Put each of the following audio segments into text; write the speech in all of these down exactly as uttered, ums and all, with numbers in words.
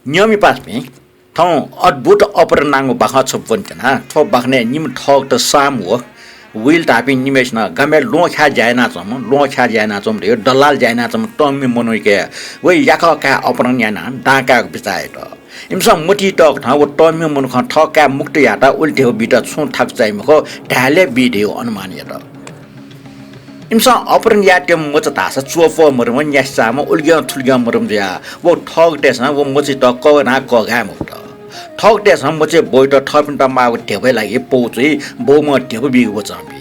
नियमित पासापिं, थौं अद्भुत अपहरण नांगु बाखं छपु ब्वनेत्यना। थ्व बाखनय् निम्ह ठगत साम व विल धाःपिं निम्हय्‌सिनं गामय् ल्वहंख्याः ज्या यानाच्वंम्ह, ल्वहंख्याः ज्या यानाच्वंम्ह धइगु दलाल ज्या यानाच्वंम्ह तःमि मनूयाके वइ याकः काय् अपहरण यानाः दां कायेगु बिचाः यात। इमिसं मतिइ तःकथं व तःमि मनुखं थः काय् मुक्त यायेत उलि ध्यबा बीत छुं थाकु चाइ मखु, धाय्‌ले बी धइगु अनुमान यात। इमिसं अपहरण यायेत्यंम्ह मचा धाःसा च्वःपः मदुम्ह, न्यासि चाःम्ह, उलिग्यं थुलिग्यं मदुम्ह जुयाः व ठगतय्‌सं व मचायात कःघानाः कःघाये मफुत। ठगतय्‌सं मचाया बौयात थःपिन्त माःगु ध्यबाया लागि पौ च्वइ, बौम्ह ध्यबा बीगु वचं बी।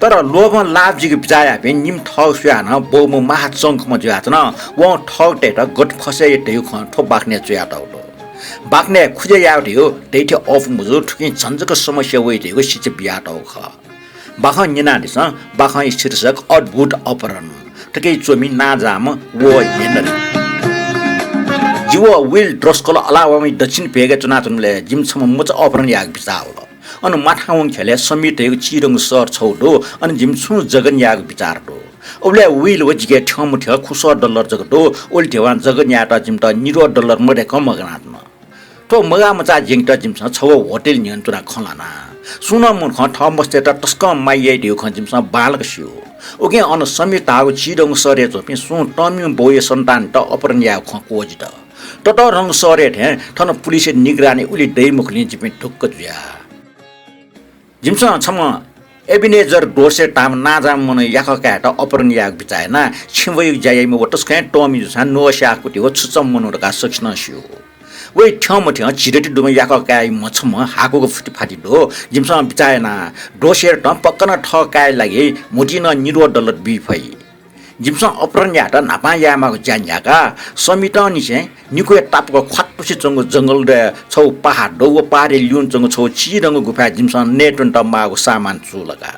तर लोभं लाभ जुइगु बिचाः याःपिं निम्ह ठग सुयाः नं बौम्ह महाचंखम्ह जुयाच्वन। वं ठगतय्‌त गथे फसय् याइ धइगु खँ थ्व बाखनय् च्वयातःगु दु। बाखनय् खुज्या यायेगु धइगु दइथें अःपु मजू, थुकिं झन जक समस्या वइ धइगु शिक्षा बियातःगु खः। बाखं न्यनादिसँ, बाखंया शीर्षक अद्भुत अपहरण। थुकी च्वमि नांजाःम्ह व हेनरी। जि व विल ड्रस्कल अलाबामाया दक्षिण भेगय् च्वनाच्वंबलय् जिमिसं छम्ह मचा अपहरण यायेगु बिचाः वल। अन माथां वंगु ख्यलय् समिट धइगु चिधंगु शहर छगू दु। अन जिमिसं जगन यायेगु बिचाः दु। उबलय् विल व जिके थ्यंमथ्यं खुसः डलर जक दु। उलि ध्यबां जगन यायेत जिमित निद्वः डलर मदय्‌कं मगानाच्वन। थ्व मगाःमचाः ज्यंकेत जिमिसं छगू होटल न्ह्यःने च्वनाः खँ ल्हाना। सुं नं मनुखं थः मस्तय्‌त तसकं माया याइ धइगु खँ जिमिसं बांलाक स्यू। उकिं अन समिट धाःगु चिधंगु शहरय् च्वंपिं सुं तःमिम्ह बौया सन्तानयात अपहरण यायेगु खँ क्वःजित। ततःधंगु शहरय् थें थन पुलिसया निगरानी उलि दइ मखुलिं जिपिं ढुक्क जुया। जिमिसं छम्ह एबिनेजर डोर्सेट धाःम्ह नांजाःम्ह मनूया याकः काय्‌यात अपहरण यायेगु बिचाः याना। छेँ वइगु ज्या याइम्ह व तसकं हे तःमि जूसां नुगः स्याःकुति व छुच्चाम्ह मनू धकाः सकसिनं स्यू। वइ थ्यंमथ्यं झिदति दुम्ह याकः काय्‌या म्ह छम्ह हाकुगु फुतिफाति दु। जिमिसं बिचाः याना, डोर्सेटं पक्का नं थः काय्‌या लागि म्हुतुइ नं निद्वः डलर बी फइ। जिमिसं अपहरण यायेत न्हापां यायेमाःगु ज्या न्ह्याकाः समिटंनिसें निक्वय् तापाक ख्वातुसे च्वंगु जंगलय् छगू पहाड दु। व पहाडया ल्यूने च्वंगु छगू चिधंगु गुफाय् जिमिसं नयेत्वनेत माःगु सामान चूलाका।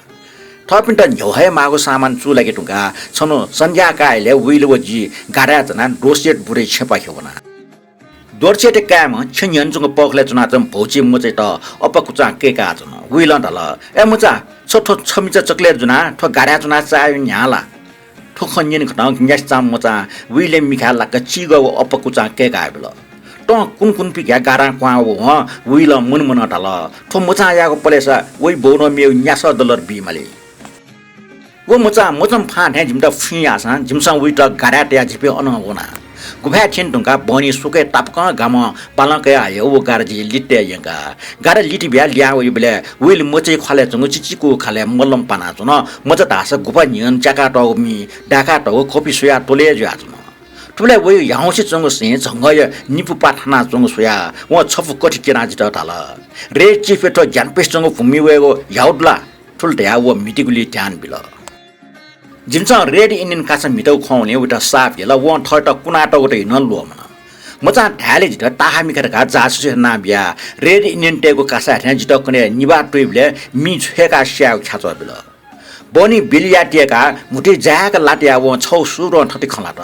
थःपिन्त न्ह्यः हयेमाःगु सामान चूलाके धुंकाः छन्हु सन्ध्याकाः इलय् विल व जि गाडाय् च्वनाः डोर्सेट बुरया छेँपाखे वना। डोर्सेटया काय्‌म्ह छेँ न्ह्यःने च्वंगु पःखलय् च्वनाच्वंम्ह भौंची मचायात अप्पा कुचां कय्‌काच्वन। विलं धाल, "ए मचा, छ थ्व छमिचा चकलेट ज्वनाः थ्व गाडाय् च्वनाः चाःहिउ न्ह्याः ला?" थ्व खँ न्यनेकथं न्यासि चाःम्ह मचां विलया मिखाय् लाक्क चिगः व अप्पा कुचां कय्‌काबिल। तं कुन्कुन पिकाः गाडां क्वहां वःवं विलं मनमनं धाल, "थ्व मचां याःगु पलेसा वइ बौ नं मेगु न्यासः डलर बीमाली।" व मचां मचाम्ह फां थें जिमित फुइँ याःसां जिमिसं वइत गाडाय् तयाः जिपिं अनं वना। गुफाय् थ्यने धुंकाः बहनी स्वकय् तापाकं गामं बालं कयाः हयाः व गाडा जिं लित तयाः यंका। गाडा लित बियाः लिहां वइबलय् विल मचाया ख्वालय् च्वंगु चिचिकूगु खालय् मलम पानाच्वन। मचा धाःसा गुफा न्ह्यःने च्याकातःगु मि, दाय्‌कातःगु कपि स्वयाः त्वलय् जुयाच्वन। थुबलय् वया ह्याउँसे च्वंगु सिं झंगःया निपु पाथानाच्वंगु स्वयाः वं छपु कथि क्यनाः जितः धाल, "रेड चिफया थ्व ग्यानापुसे च्वंगु भूमि वयेगु ह्याउ दु ला?" थुलि धयाः व म्हितीगुलिइ ध्यान बिल। जिमिसं रेड इन्डियन कासा म्हितःगु खँ वने वइत साप यल, वं थःत कुनातःगु धइगु नं ल्वःमन। मचां धायेले जितः ताहा मिखा धकाः जासुसया नां बियाः रेड इन्डियनतय्‌गु कासाय् थें जितः कन्हय् निभाः त्वइबलय् मिइ छ्वय्‌काः स्यायेगु ख्याच्वः बिल। बहनी बिल याये त्यय्‌काः म्हुतुइ जाय्‌क लात तयाः वं छगू सुरुं थथे खँ ल्हात,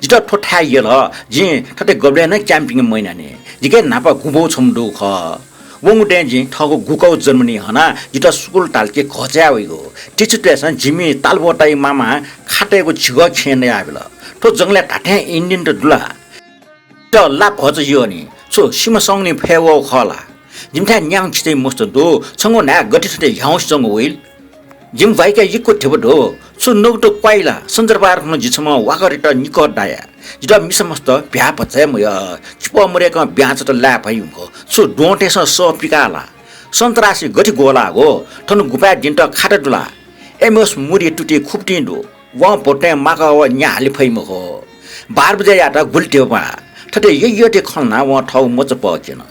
"जितः थ्व थाय् यल, जिं थथे गबलें नं क्याम्पिङ मयानानि। जिके न्हापा गुँबौ छम्ह दुगु खः। वंगु दँय् जिं थःगु गुकःगु जन्मदिन हनाः जितः स्कूल तालकि घःचाय् वइगु। तिछितय्‌सं जिमि तालुबौंताया मामां खातय्‌गु झिगः खेँ नयाबिल। थ्व जंगलय् धात्थें इन्डियनत दु ला? जितः ला भचा यःनि, छु सिमा संगुनिं फय् वःगु खः ला? जिमिथाय् न्यागू खिचाया मस्त दु, छंगु न्हाय् गथे थथे ह्याउँसे च्वंगु विल? जिमि बाइकय् यक्व धिबा दु। छु नगुत क्वाइ ला? सञ्चरबार खुन्हु जि छम्ह वाकरयात निकः दाया। जितः मिसा मस्त ब्याहा भचा हे मयः। चिपः मदय्‌कं ब्याहा चात लाये फइ मखु। छु द्वहंतय्‌सं सः पिकाः ला? सन्त्रासी गथे ग्वलाःगु? थन गुफाय् दिनेत खात दु ला? एमओएस मुरया तुतिइ खुपतिं दु। वं भोतय् माकः व न्या हाले फइ मखु। बार बजे यायेत गुलि धिबा बां।" थथे यःयःथें खँ ल्हानाः वं थःगु मचा पःक्यन।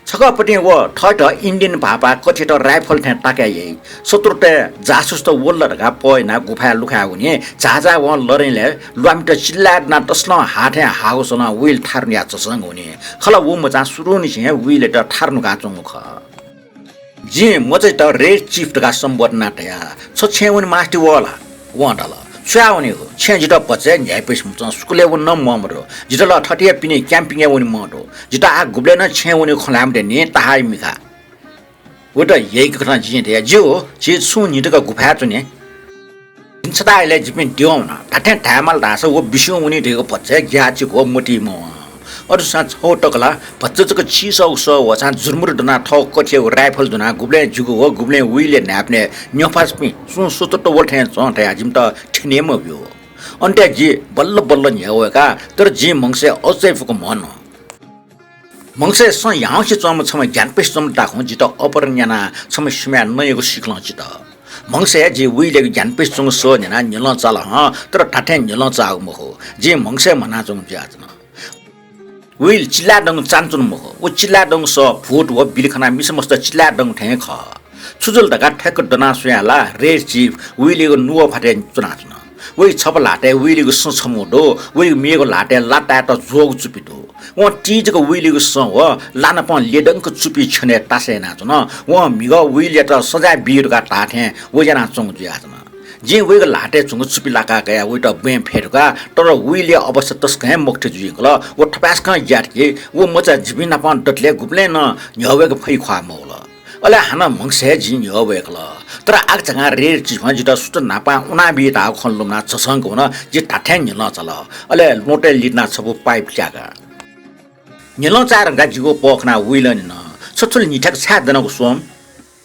छकः पतिं व थःत इन्डियन भाःपाः कथेत राइफल थें ताकाय् याइ। शत्रुतय् जासुसत वल ला धकाः पः यानाः गुफाय् लुखाय् वने झाःझाः वं लरेंलय् ल्वामित चिल्लाय् दुनाः तसलं हाथें हाःगु स्वलं विल थारुनुया झसंक वने। खला व मचां सुरुंनिसें हे विलयात थारुनुकाच्वंगु खः। जिं मचायात रेड चिफ धकाः सम्बोधन याना धया, "छ छेँय् वने मास्ति वः ला?" वं धाल, "छु याः वनेगु? छेँय् जितः भचा हे न्ह्याइपुसे मच्वं, स्कूलय् वने नं म्वाः मदु। जितः ला थथे हे पिने क्याम्पिङय् वने म्वाः दु। जितः आः गुबलें नं छेँय् वनेगु खँ ल्हाये मते नि, ताहाया मिखा।" वयात यय्‌केकथं जिं धया, "ज्यू, झी छुं न्हि तक गुफाय् च्वने।" न्हिच्छता इलय् जिपिं द्यः वन। धात्थें धायेमाल धाःसा व बिस्युं वनी धइगु भचा हे ग्याःचिकु व मतिइ मवं। अथेसां छगू तक ला भचा जक चीसःगु सः वःसां जुरुमुरु दनाः थःगु कथियागु राइफल दुनाः गुबलें जिगु व गुबलें विलया न्हाय्पनय् न्यंफापिं सुं सुतुतुतु वल थें च्वं धयाः जिमित थ्यने मब्यू। अन्तय् जि बल्ल बल्ल न्ह्यः वय्काः, तर जिं म्हगसय् अझै फुक्क म्हन। म्हगसय् सँ ह्याउँसे च्वंम्ह छम्ह ज्ञानपिसे च्वंम्ह दाखुं जितः अपहरण यानाः छम्ह स्यम्हया नँयागु सिखलं चित। म्हगसय् जिं विलयागु ज्ञानपिसे च्वंगु सः न्यनाः न्ह्यलं चाल हं, तर धात्थें न्ह्यलं चाःगु मखु। जिं म्हगसय् म्हनाच्वंगु जुयाच्वन। विल चिल्लाय्दंगु चान्हय् च्वंगु मखु। व चिल्लाय्दंगु सः भूत व बिल खनाः मिसामस्त चिल्लाय्दंगु थें खः। छु जुल धकाः ठ्याक्क दनाः स्वयाः ला रेड चिफ विलयागु नुगः फातय् च्वनाच्वन। वइ छपु ल्हातय् विलयागु सँ छम्ह दु, वइ मेगु ल्हातय् ला तायेत ज्वःगु चुपि दु। वं ति जक विलयागु सँ व ला नाप ल्यदंक चुपि छ्यनय् तासय् यानाच्वन। वं म्हिगः विलयात सजाँय बी धकाः धाःथें व यानाच्वंगु जुयाच्वन। जिं वइगु ल्हातय् च्वंगु चुपि लाका कयाः वइत ब्वयें फये धुंकाः, तर विलया अवस्था तसकं हे मखुथें जुइकल। व थपाय्सकं यात कि व मचा जिपिं नाप दतले गुबलें नं न्ह्यः वय्के फइ ख्वाः मवल। अले हानं म्हगसय् हे जिं न्ह्यः वय्कल। तर आकाझाकां रेड चिफं जितः सुथ न्हापां उनाबी धाःगु खँ लुमनाः झसंक वन। जि धात्थें न्ह्यलं चाल। अले ल्वहँतय् लिधनाः छपु पाइप त्याका। न्ह्यलं चाये धुंकाः जिगु पः खनाः विलं न्यन, छ थुलि न्हिथ्याक छाय् दनागु स्वं?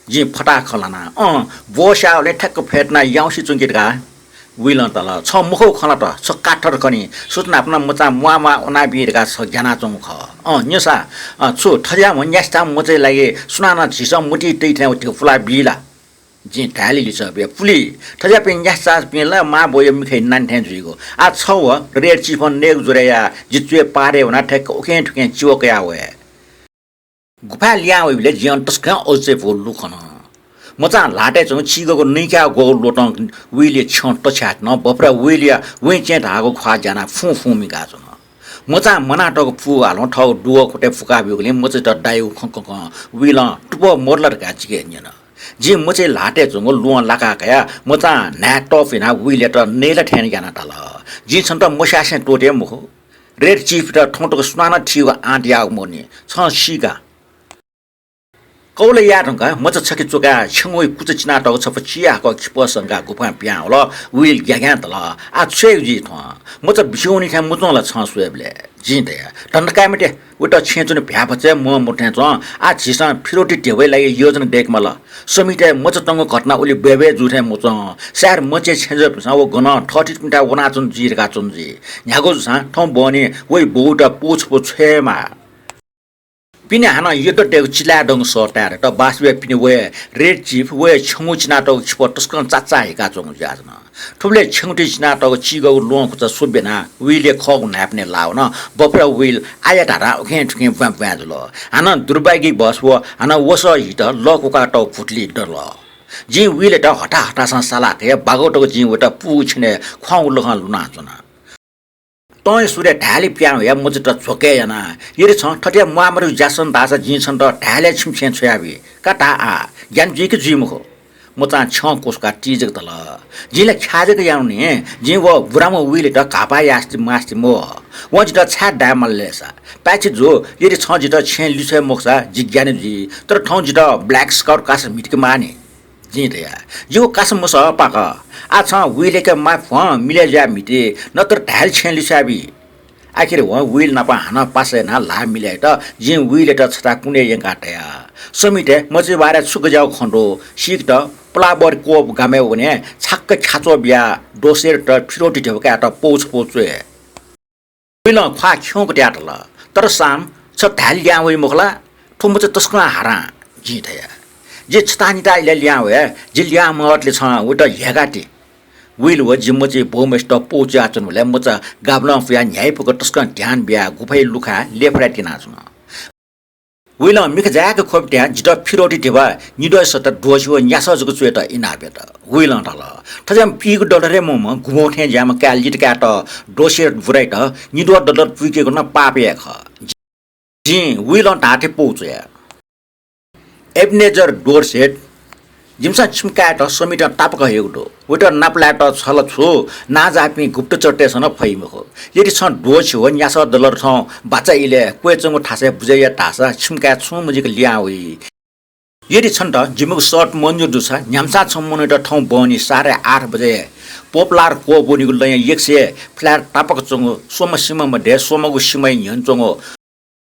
जिं फताहा खँ ल्हाना, अँ, ब्वःस्याःबलय् ठ्याक्क फय्तुनाः याउँसे च्वंकि धकाः। विलं धाल, छं मखुगु खँ ल्हात, छ काठर खनी, सुथ न्हापा नं मचां म्वाः म्वाः उनाबी धकाः छ ग्यानाच्वंगु खः। अँ, न्यँ सा, अँ, छु थज्याःम्ह न्यासि चाःम्ह मचाया लागि सुनानं झीसं मतिइ तइ थें व धिबा पुलाबी ला? जिं धाय्‌लि लिसः बिया, पुलि, थज्याःपिं न्यासि चाःपिं ला मां बौया मिखाया नानी थें जुइगु। आः छ व रेड चिफं नयेगु ज्वरय् याः, जि च्वय् पारय् वनाः ठ्याक्क उखें थुखें चिवा कयाः वये। गुफाय् लिहां वइबलय् जिं अन तसकं अजू चायापुगु लु खन। मचां ल्हातय् च्वंगु चिगःगु नइक्याः ग्वःगु ल्वहँतं विलया छ्यं तछ्याये धुन। बफरा विलया वँय् च्वय् धाःगु ख्वाः ज्यानाः फुं फुं मिगाच्वन। मचां मनातःगु पूगु हालं थःगु दुगः खुतय् फुकाः ब्यूगुलिं मचायात दाइगु खँ ककं विलं टुप्पः मदु ला धकाः जिके न्यन। जिं मचाया ल्हातय् च्वंगु ल्वहँ लाका कयाः मचां न्हाय् तःफिनाः विलयात नयेला थें यानाः धाल, जिं छन्त मस्यासें त्वःते मखु। रेड चिफयात थौं तक सुनानं थीगु आँट याःगु मदुनि, छं सीका। कौला याये धुंकाः मचा छखे च्वकाः छ्यंगुइ कुचा चिनातःगु छपु चिहाकः खिपः संकाः गुफां पिहां वल। विल ग्याग्यां धाल, आः छु यायेगु जुइ थौं? मचा बिस्युं वनी थें मच्वं ला छं स्वयेबलय्? जिं धया, धन्दा काये मते, वइत छेँय् च्वने भ्याःभचा हे म्ह मदु थें च्वं। आः झीसं फिरौती ध्यबाया लागि योजना दय्के माल। समितय् मचा तंगु घटना उलि बय्बय् जू थें मच्वं। सायद मचाया छेँजः भिंसां व गनं थःथितिपिन्थाय् वनाच्वन जुइ धकाः च्वना जुइ। न्ह्यागु जूसां थौं बहनी वइ बौयात पौ छपु छ्वयेमाः। पिने हानं यःद्वः तयेगु चिल्लाय्दंगु सः ताये दत। बासुबया पिने वये रेड चिफ वये छ्यंगुइ चिनातःगु खिपः तसकं चाचाः हिकाच्वंगु जुयाच्वन। थुबलय् छ्यंगुति चिनातःगु चिगःगु ल्वहं खुचा स्वब्यनाः विलया खःगु न्हाय्पनय् लाः वन। बफरा विल आया धाधां उखें थुखें ब्वाँय् ब्वाँय् जुल। हानं दुर्भाग्यवश व हानं वसः हित लः क्वकातःगु पुतली दल। जिं विलयात हथाहथासं साला कयाः बागःतक जिं वइत पूगु छेनय् ख्वाउँगु लखं लुनाच्वना। तं हे सुरय् धाय्‌लि पिहां वयाः मचायात झ्वकय् यानाः, यदि छं थथे म्वाःमदुगु ज्या सन धाःसा जिं छन्त धाय्‌लय् छिमि छेँय् छ्वयाबी। का धाः आः, ग्यानाः जुइ कि जुइ मखु? मचां छ्यं क्वछुकाः ति जक धाल। जिं ला ख्याः जक यानागु नि, जिं व बुराम्ह विलयात घाःपाः यासेति मास्ति मवः। वं जितः छाय् दाये माल लय्‌सा? पाय्‌छि जु, यदि छं जितः छेँय् लिछ्वये मखुसा जि ग्यानाः जुइ, तर थौं जितः ब्ल्याक स्काउट कासा म्हितके माःनि। जिं धया, जिगु कासा मसः पाक। आः छं विलयाके माफ हं मिलय् जुयाः म्हिते, नत्र धाय्‌लि छेँय् लिछ्वयाबी। आखिर वं विल नाप हानं पासा यानाः ल्हाः मिलय् यात। जिं विलयात छता कुनय् यंकाः धया, समितय् मचाया बारे छु गज्याःगु खँ दु सीकेत प्लाबर कोव गामय् वने छाक्क ख्याच्वः बियाः डोसेरयात फिरौती ध्यबा कायेत पौ छपु च्वये। विलं ख्वाः खिउँक तयाः धाल, तर साम, छ धाय्‌लि लिहां वइ मखु ला? थ्व मचा तसकं हारां। जिं धया, जि छताःनिताः इलय् लिहां वये, जि लिहां मवतले छं वइत ह्यय्‌का ति। विल व जि मचाया बौम्हय्‌सित पौ च्वयाच्वंबलय् मचा गाबलं पुयाः न्ह्याइपुक तसकं ध्यान बियाः गुफाया लुखाय् लेफराय् तिनाच्वन। विलं मिखा जाय्‌क ख्वबि त्यां जितः फिरौती ध्यबा निद्वः सत द्वःछि व न्यासः जक च्वयेत इनाप यात। विलं धाल, थज्याःम्ह पीगु डलर हे मवःम्ह गुबौं थें ज्याःम्ह काय् लित कायेत डोसेर बुराइत निद्वः डलर पुइकेगु नं पाप हे खः। जिं विलं धाःथें पौ च्वया। एबनेजर डोर्सेट, जिमिसं छिमि काय्‌यात समितं तापाक हयागु दु। वइत नापलायेत छ ला छु, नांजाःपिं गुप्तचरतय्‌सं नं फइ मखु। यदि छं द्वःछि व न्यासः डलर थौं बाचा इलय् क्वय्‌च्वंगु थासय् बुझे यात धाःसा छिमि काय् छुं मजिक लिहां वइ। यदि छन्त जिमिगु शर्त मन्जुर जूसा न्ह्याम्हसां छम्ह मनूयात थौं बहनी साढे आठ बजे पोपलार कोप वनीगु लँय् यक्वसिया flat तापाक च्वंगु स्वम्ह सिमा मध्ये स्वम्हगु सिमाया न्ह्यःने च्वंगु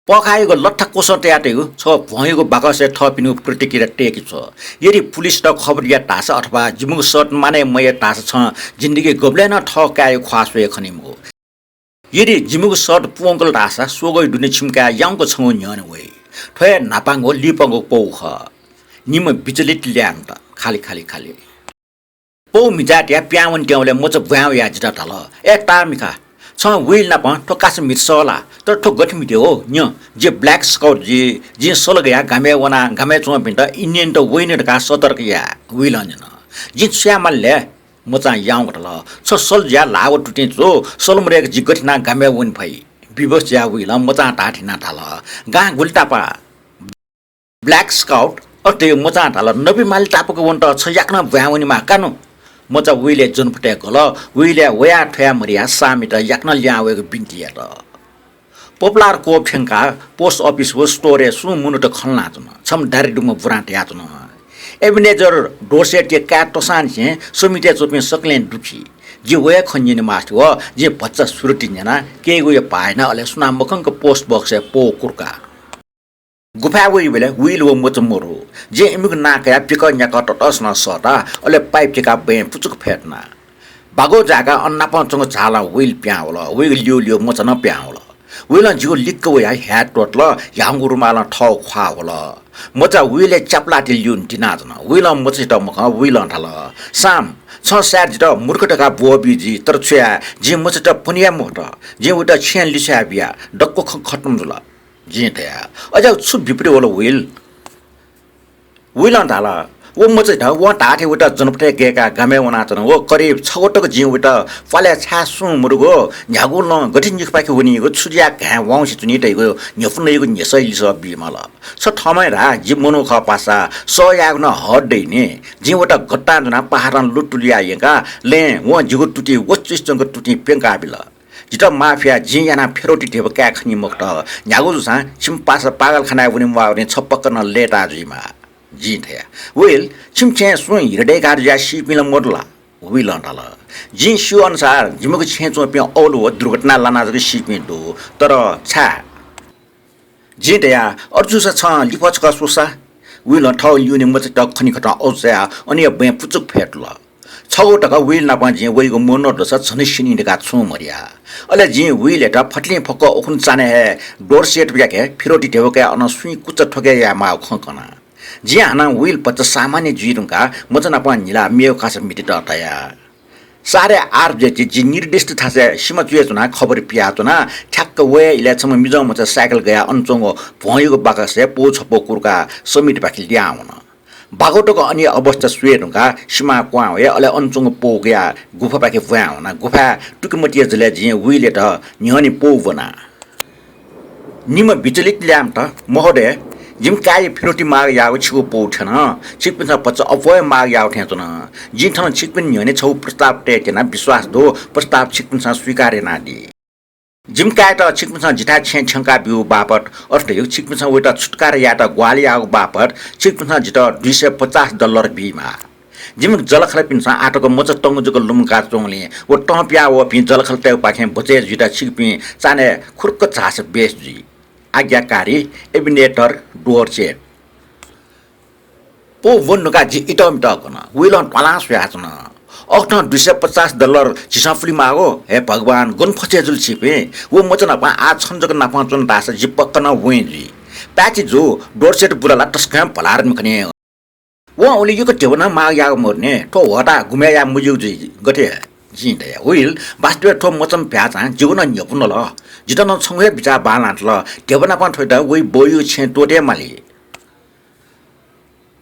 पःखाःयागु लत्था क्वसं तयातयागु छगू भ्वंयागु बाकसय् थःपिनिगु प्रतिक्रिया तय्‌के छ्व। यदि पुलिसयात खबर यात धाःसा अथवा जिमिगु shirt मानय् मयात धाःसा छं जिन्दगी गबलय् नं थःगु काय्‌यागु ख्वाः स्वये खनी मखु। यदि जिमिगु shirt पुवंकल धाःसा स्वंगूया दुने छिमि काय् याउँक छंगु न्ह्यःने वइ। थ्व हे न्हापांगु लिपांगु पौ खः। निम्ह विचलित ल्याय्म्हत। खालि, खालि, खालि। पौ म्हिचाय् तयाः पिहां वनेत्यंबलय् मचा ब्वाँय् वयाः जितः धाल, "ए ताःमिखा, छं विल नाप थ्व कासा म्हित सः ला? तर थ्व गथे म्हित हो? न्यँ, जि Black Scout जुइ, जिं सल गयाः गामय् वनाः गामय् च्वंपिन्त Indianत वइन धकाः सतर्क या।" विलं न्यन। "जिं छु याये माल ले?" मचां याउँक धाल, "छ सल जुयाः ल्हाः व तुतिं च्वँ, सल मदय्‌क जि गथे यानाः गामय् वने फइ?" विवश जुयाः विलं मचां धाःथें यानाः धाल, "गां गुलि तापाः?" Black Scout, अथे मचां धाल, "नबी माली तापाक वनेत छ याकनं ब्वाँय् वनेमाः, का नु।" मचा विलया जनपुतय् गल। विलया वया थ्वया मदयाः सामित याकनं लिहां वयेगु बिन्ति यात। पोपलार कोप थ्यंकाः post office व store-य् सुं मनूत खँ ल्हानाच्वन। छम्ह दाह्री दुम्ह बुरां धयाच्वन, "एबिनेजर डोर्सेटया काय् तःसांनिसें समितिइ च्वंपिं सकलें दुःखी। जिं वया खँ न्यने मास्ति वः। जिं भचा सुरुति न्यना, केगुया भाः याना, अले सुनां मखंक post box-य् पौ कुर्का।" गुफाय् वइबलय् विल व मचा मरु। जिं इमिगु नां कयाः पिकः न्याकः ततःसलं सःता, अले pipe तिकाः बँय् पुचुक फ्यतुना। बागः जाय्‌काः अन नापं च्वंगु झालं विल पिहां वल। वइगु ल्यूल्यू मचा नं पिहां वल। विलं जिगु लिक्क वयाः ह्याय् त्वःतल, ह्याउँगु रुमालं थःगु ख्वाः ह्वल। मचा विलया च्यापलाःति ल्यूने तिनाच्वन। विलं मचायात मखं, विलं धाल, "साम, छं सायद जितः मूर्ख धकाः ब्वःबी जुइ, तर छु याये, जिं मचायात पने याये मफुत। जिं वयात छेँय् लिछ्वया बिया, दक्व खँ खतम जुल।" जिं धया, "अज्याःगु छु बिपति वल विल?" विलं धाल, "व मचायात वं धाःथें वयात जनपथय् गय्‌काः गामय् वनाच्वन। व करिब छगू तक जिं वयात प्वालय् छाय् सुं मदुगु, न्ह्यागुं लं गथे निखःपाखे वनीगु, छु जुयाः घाँय् वाउँसे च्वनी धइगु न्ह्यःपुनयागु न्ह्यसः लिसः बीमाल। छ थःम्हं हे धाः, जि मनू खः पासा सह यायेगु नं हद दइ नि। जिं वयात गत्तां ज्वनाः पहाडं लुतुलु याः यंकाः लँय् वं जिगु तुति वच्चिस च्वंक तुतिं प्यंकाबिल। जितः माफ या, जिं यानाः फिरौती ध्यबा काये खनी मखुत। न्ह्यागु जूसां छिमि पासा पागलखानाय् वने म्वाःगुलिं छ पक्क नं लय्‌ताः जुइमाः।" जिं धया, "विल, छिमि छेँय् सुं हिरा दय्‌काः जुयाः सीपिं ला मदु ला?" विलं धाल, "जिं स्यू अनुसार जिमिगु छेँय् च्वंपिं औल व दुर्घटनाय् लानाः जक सीपिं दु, तर छाय्?" जिं धया, "अथे जूसा छं लिफः छकः स्वसा।" विलं थःगु ल्यूने मचायात खनिखतं औचाया अनया बँय् पुचुक फ्यतुल। छगू तक विल नाप जिं वइगु मनोदशा झन स्यनी धकाः छुं मधया। अले जिं विलयात फतिलिं फक्व उखुन्हु चान्हय् हे डोर्सेटयाके फिरौती ध्यबा कयाः अन सुं कुचा थ्वके यायेमाःगु खँ कना। जिं हानं विल भचा सामान्य जुइ धुंकाः मचा नाप न्हिलाः मेगु कासा म्हितेत तया। साढे आठ बजे जि निर्दिष्ट थासय् सिमा चुय् च्वनाः खबर पियाच्वना। ठ्याक्क वये इलय् छम्ह मिजंमचा साइकल गयाः अन च्वंगु भ्वंयागु बाकसय् पौ छपौ कुर्काः समितिपाखे लिहां वन। बाकः तक अनया अवस्था स्वये धुंकाः सिमां क्वहां वया, अले अन च्वंगु पौ कयाः गुफापाखे ब्वाँय् वना। गुफाय् तुकिमतिया जलय् जिं विलयात न्ह्यःने पौ ब्वना। निम्ह विचलित ल्याय्म्हत, "महोदय, जिमि काय्‌या फिरौती माग याःगु छिगु पौ थ्यन। छिकपिन्सं भचा अप्वः हे माग याःगु थें च्वन। जिं थन छिकपिनि न्ह्यःने छगू प्रस्ताव तये त्यना, विश्वास दु, प्रस्ताव छिकपिन्सं स्वीकार यानादी। जिमि काय्‌यात छिकपिन्सं जिथाय् छेँय् थ्यंका ब्यूगु बापत, अथे धइगु छिकपिन्सं वयात छुत्कारा यायेत ग्वाहालि याःगु बापत छिकपिन्सं जितः दुई सय पचास डलर बीमाः। जिमि जःलाखःलापिन्सं आःतक मचा तंगु जक लुमंका च्वंगुलिं व तं पिया वःपिं जःलाखःलातय्‌गुपाखें बचय् जुइत छिकपिं चान्हय् खुरुक्क झाःसा बेस जुइ। आज्ञाकारी एबिनेटर डोर्चेट।" पौ ब्वन धुंकाः जि इतःमितः कन। विलं ध्वालां स्वयाच्वन। अकथं दुई सय पचास डलर झीसं पुले माःगु? हे भगवान, गन फसय् जुल छिकपिं? व मचा नाप आः छन्हु जक नापं च्वन धाःसा जि पक्क नं वँय् जुइ। पाय्‌छि जु, डोर्चेट बुला ला तसकं भलार्मि खनी। वं उलि यक्व ध्यबा नं माग याःगु मदुनि। थ्व ह्वःताः गुम्हय् याये मज्यूगु जुइ गथे? जिं धया, विल, वास्तवय् थ्व मचाम्ह भ्याःचां जिगु नं न्ह्यःपु नल। जितः नं छंगु हे बिचाः बांलाः तल। ध्यबा नापं थ्वयात वइ बौयागु छेँय् त्वःते माली।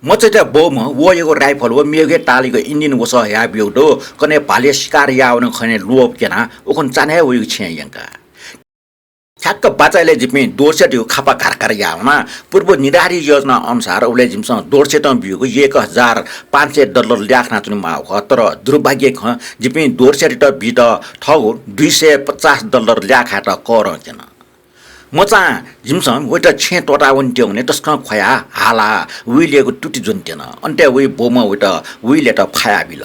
मचायात बौम्हं वयागु राइफल व मेगु हे तालयागु इन्जिन वसः हयाब्यूगु दु। कन्हय् भालुया शिकार याः वनेगु खँ न्यनाः लोभ क्यनाः उखुन्हु चान्हय् वयागु छेँय् यंका। ठ्याक्क बाचा इलय् जिपिं डोर्चेटयागु खापा घारघार याः वना। पूर्व निर्धारित योजना अनुसार उबलय् जिमिसं डोर्चेटं ब्यूगु एक हजार पाँच सय डलर ल्याः खानाच्वने माःगु खः, तर दुर्भाग्यया खँ जिपिं डोर्चेटयात बीत थःगु दुई सय पचास डलर ल्याः खायेत करं क्यन। मचां जिमिसं वयात छेँय् त्वःता वनेत्यंगुलिं तसकं ख्वयाः हालाः विलयागु तुति ज्वनेत्यन। अन्तय् वइ बौम्हं वयात विलयात फायाबिल।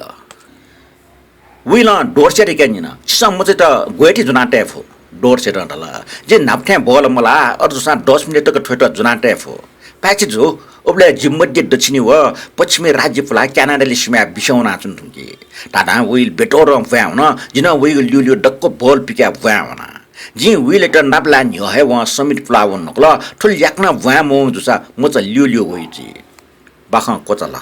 उइलं डोर्सेट का न्यन, "छिसं मचाइत ग्वय्ति ज्वना तये फु?" डोर्सेटं धाल, "जिं न्हापा थें बहल मला, अथे जूसां दस मिनेट तक थ्वयेत ज्वना तये फु।" "पाय्छि जु, उबलय् जि मध्य दक्षिणी व पश्चिमी राज्य पुलाः क्यानाडालि सिमाय् बिस्युं वनाच्वने धुंकी।" धाधां उइल बेतोरं ब्वाँय् वन। "जिं नं उइगु ल्यूल्यू दक्व बहल पिकाः ब्वाँय् वना। जिं उइलयात नापलाये न्ह्यः हे वं समित पुलाः वने धुंकल। थुलि याकनं ब्वाँय् मवं जूसा मचा ल्यूल्यू वइ जुइ।" बाखं क्वचाल।